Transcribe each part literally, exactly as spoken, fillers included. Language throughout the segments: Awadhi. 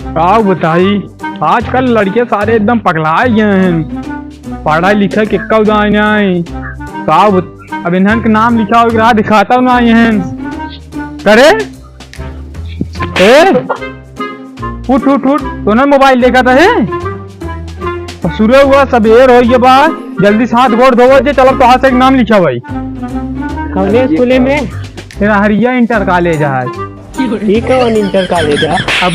का बताई, आजकल लड़के सारे एकदम पगलाए गए हैं, पढ़ाई लिखाई के कब दाएं आए। का बत-, अब इन्हन के नाम लिखा हो रहा, दिखाता ना इन्हन। करे ए, उठ, उठ, उठ, तोने मोबाइल देखा था, हे? सुरे हुआ, सबेर हो गया बा, जल्दी से हाथ गोड़ धोवो जे, चलो तोहार से एक नाम लिखा भाई। कौने स्कूले में? तेरा हरिया इंटर कॉलेज है। ई कौन इंटर कॉलेज है? अब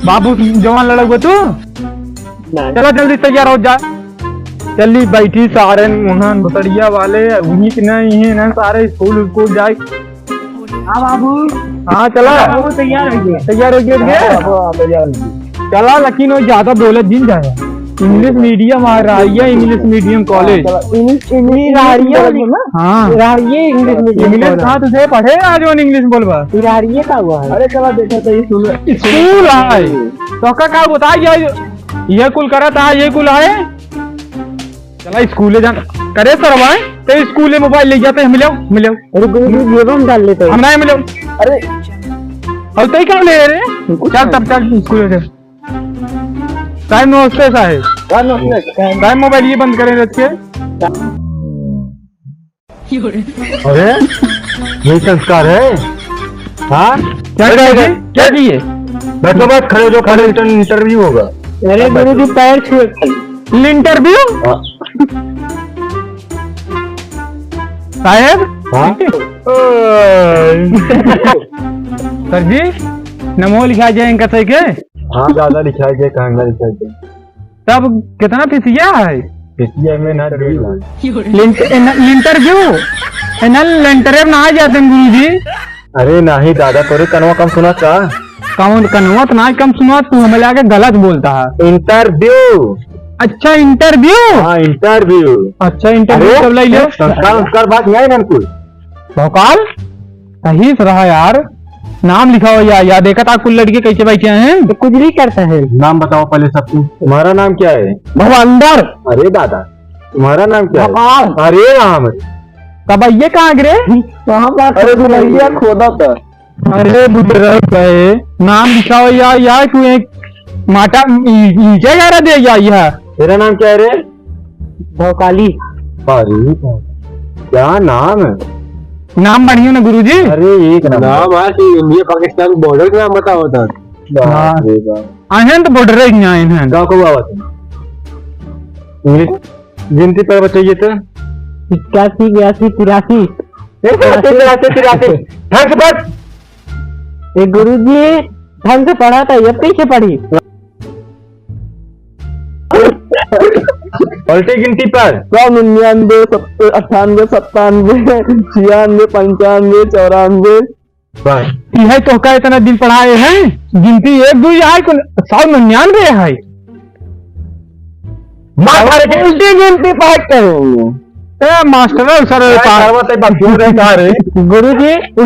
बाबू जवान लड़क बा तू? नहीं। चलो जल्दी तैयार हो जा। जल्दी बैठी सारे मोहन भुतड़िया वाले, उन्हीं के नहीं है ना सारे स्कूल, स्कूल जाए। हाँ बाबू। हाँ, चला। हाँ बाबू, तैयार हो गया। तैयार हो गया, हाँ बाबू, हाँ, तैयार हो गया। चला, लेकिन वो ज्यादा बोलत जिन जाए। इंग्लिश मीडियम आ रहा है, इंग्लिश मीडियम कॉलेज। चला, इंग्लिश, इंग्लिश मीडियम कॉलेज ना? हाँ। ये इंग्लिश मीडियम इंग्लिश कॉलेज। कहाँ तुझे पढ़े आज वो इंग्लिश बोलबा? ये का हुआ है? अरे चला, देखा तो ये सुन। स्कूल आए। तो का, का बताई, ये कुल करत आए, ये कुल आए। चला स्कूले जान। करे सरवा, ते स्कूले मोबाइल ले जाते, हम ले आओ, हम ले आओ। अरे गुरु जी, जेब में डाल लेते हैं। हम ना, हम ले आओ। अरे। और तई का ले रे? कुछ चल नहीं। तब चल स्कूले चल। टाइम नमस्ते साहेब। टाइम नमस्ते। टाइम मोबाइल ये बंद करें रख के। अरे, ये संस्कार है? हाँ? क्या बैठ, कहे बैठ, जी? क्या चाहिए? बैठो, बैठ, खड़े हो जाओ, खड़े इंटर-, इंटरव्यू होगा। अरे गुरु जी, पैर छुए खाली। इंटरव्यू? हाँ। साहेब? हाँ? सर जी, नमो लिखा जाए इनका सही के? हाँ, ज्यादा लिखा जाए, कहाँ ना लिखा जाए। तब कितना फीसिया है? फीसिया में ना डेढ़ लाख। लिंट-, इन-, लिंटरव्यू? इन्हन लिंटरे ना आ जाते हैं गुरुजी। अरे नाही दादा, तोरे कनवा कम सुना का? कौन कनवा तो ना कम सुना, तू हमें लाके गलत बोलता है। इंटरव्यू। अच्छा, इंटरव्यू? हाँ, इंटरव्यू। अच्छा, इंटरव्यू अरे, कब लाई ले? संस्कार, संस्कार बात नहीं है इन्हन कुल। भौकाल, सही से रहा यार। नाम लिखाओ या, या देखा था कुल लड़के कैसे बैठे हैं। तो कुछ भी करता है। नाम बताओ पहले सबको, तुम्हारा नाम क्या है? भवंदर। अरे दादा, तुम्हारा नाम क्या है? भौकाल। अरे राम। तब ये कहाँ गिरे? कहाँ बात अरे कर रही है? भैया खोदा था। अरे बुजुर्ग भाई, नाम लिखाओ या, या तू एक माटा ई-, ईंटे गाड़ा दे या, या। तेरा नाम क्या है रे? भौकाली। अरे, क्या नाम है? नाम बढ़िया ना गुरुजी। अरे, एक नंबर। नाम है कि इंडिया पाकिस्तान बॉर्डर का नाम बताओ था। बाप हाँ। रे बाप। आहिन तो बॉर्डर ही ना आहिन। गाँव को बाबा था। इंग्लिश गिनती पर बताइए तो। इक्यासी, बयासी, तिरासी। एक सौ अस्सी, तिरासी, तिरासी। ढंग से पढ़। ए गुरुजी, ढंग से पढ़ा था, ये पीछे पढ़ी। उल्टी गिनती पर। सौ, निन्यानवे, सत्तर, अट्ठानवे, सत्तानवे, छियानवे, पंचानवे, चौरानवे। बस। यह तो का इतना दिन पढ़ाए हैं, गिनती एक, दो, यहाँ कुल सौ निन्यानवे है। मार सारे के। उल्टी गिनती पाठ करेंगे। ए, मास्टर, सर, ए, पाठ। सरवा ते बकचोद है का रे? गुरुजी,